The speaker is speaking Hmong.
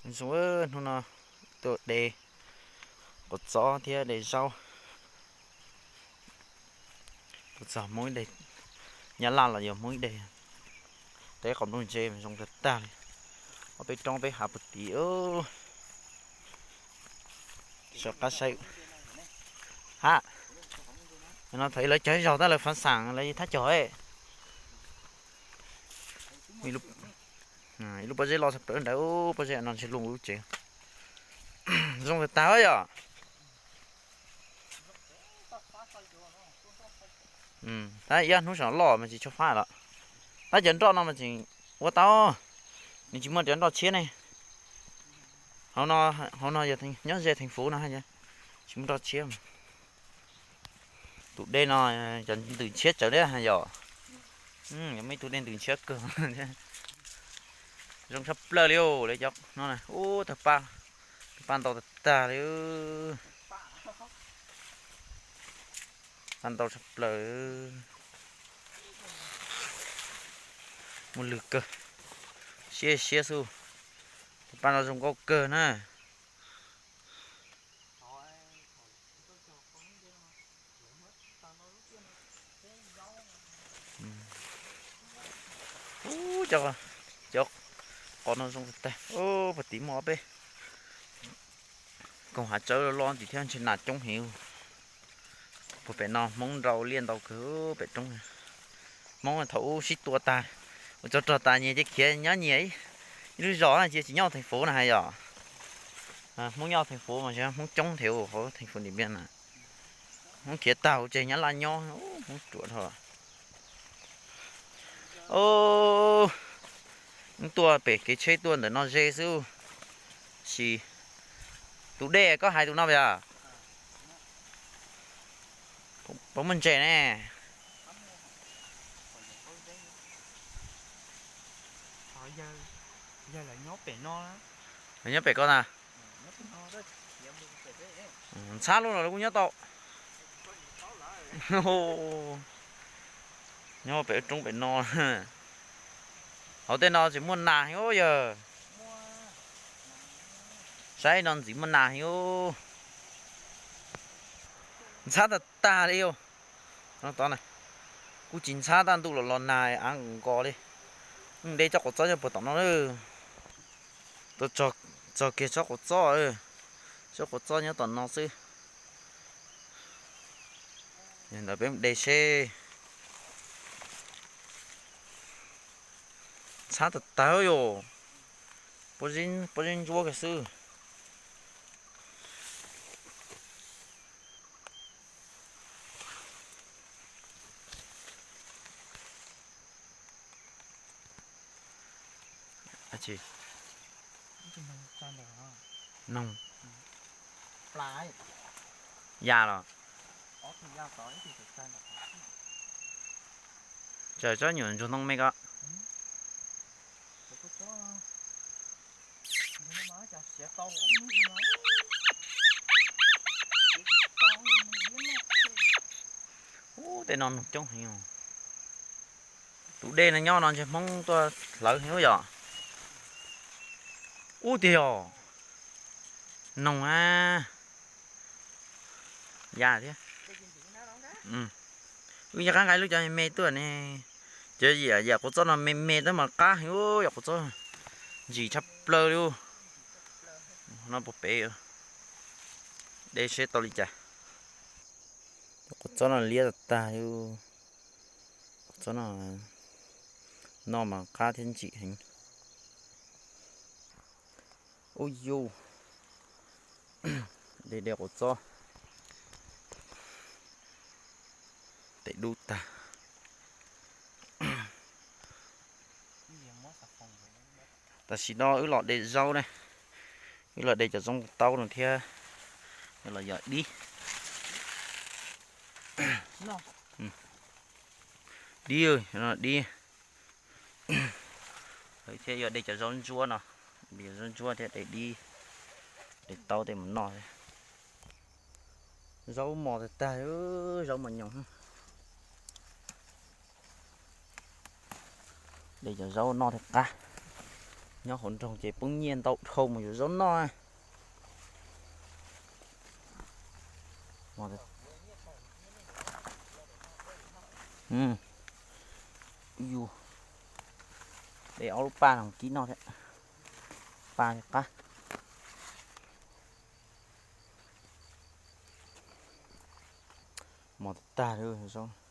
Zoo, hnub no tuaj de quav txob thiab de zaub. Tuaj txog Hmoob ib daig, Nyab Laj los yog Hmoob ib daig, teb qos nplooj ntse mas zoo tag tag li. Ob peb roob peb hav puag tid. Sawv qab saib. Ha, no thaum lawv cog zog tab lawv fav xam lawv thab cog. Ib lub pob zeb loj tshaj plaws ntawd, pob zeb no ntshe lub tsev zoo tag tag yom. Tab ib hnub saum loj mas tsis tshua fab lawm. Tab cov nroj no mas tseem ua tau, nws tsis muaj cov nroj tshiab ne. Hauv no yog nyob ze theej fuv no, tsis muaj nroj tshiab. Tus dej no cov ntws ntshiab tsawv thiab yom. Yog muaj ib tug dej ntws ntshiab kawg. Zoo tshaj plaws li lawv cov no. Ub, tawg paj, tawg paj ntau tag tag li. Paj ntau tshaj plaws. Muaj lwg kawg, siab siab xwb. Tawg paj no zoo nkauj kawg na. Ub, cov qos no zoo tag. Puag tim muaj ob peb koog hav tsawb loj tim thiab, ntshe nas coob heev. Puag pem no Hmoob nrau liaj ntau kawg pem roob. Hmoob thaum ub sib tua tas, ua tsov rog tas nyias cia khiav nyob nyias ib lub zos na, cia tsis nyob theej fuv na hais yom. Hmoob nyob theej fuv mas Hmoob coob thiab, hauv theej fuv Dim Npiaj na. Hmoob khiav tag hauv tseg Nyab Laj nyob, Hmoob ruam dhau. Tuaj pem kev tsheb tuaj ntawm no ze xwb. Sis tus dej koj hais tus no puas yog? Puas muaj ntses ne? Lawv nyob pem koj na. Ntxhab lub no lawv kuj nyob tau. Nyob pem roob pem no. Hauv tej no tsis muaj nas heev ub yawg. Saib no ntxiv muaj nas heev ub. Ntxhab tag tag li. Kuj tsis ntxhab, tab ntuj los los nag av nkaus li. De tsob quav txob nyob puag tom no. Tuaj txog kiag tsob quav txob, tsob quav txob nyob tom no xwb. Yog ntawd peb mus de seb. Ntxhab tag tag yom. Pob zeb ntsuab kiag xwb. Noog. Ya los? Tsaws tsob nyuam ntsuag ntoo me ko. Ub, tej no noog coob heev. Tus dej no nyob no ntshe Hmoob tuaj hlawv heev yom. Ub tiag yog noog a. Ya thiab. Wb nco qab nqa lub cov me me tuaj ne. Cov yam quav txob no me me tab mas qab heev, yam quav txob ntsim tshaj plaws li. No puag pem, de seb tau li cas. Quav txob no liab tag tag li. Quav txob no noj mas qab thiab ntsim heev. Ub yus, de de quav txob tes dub tag. Tam sim no wb los de zaub ne, wb los de cov zaub taub no thiab, los yog dib, dib, dib, thiab yog de cov zaub ntsuab no, de zaub ntsuab thiab de dib, de taub tej mus noj. Zaub mos tag tag, zaub mos nyoos. De cov zaub noj thiaj qab. Nyob hauv nroog ces poob nyiaj ntau dhau mus yuav zaub noj. Yus de ob lub paj no kib noj thiab. Paj qab. Mos tag tag li zaub.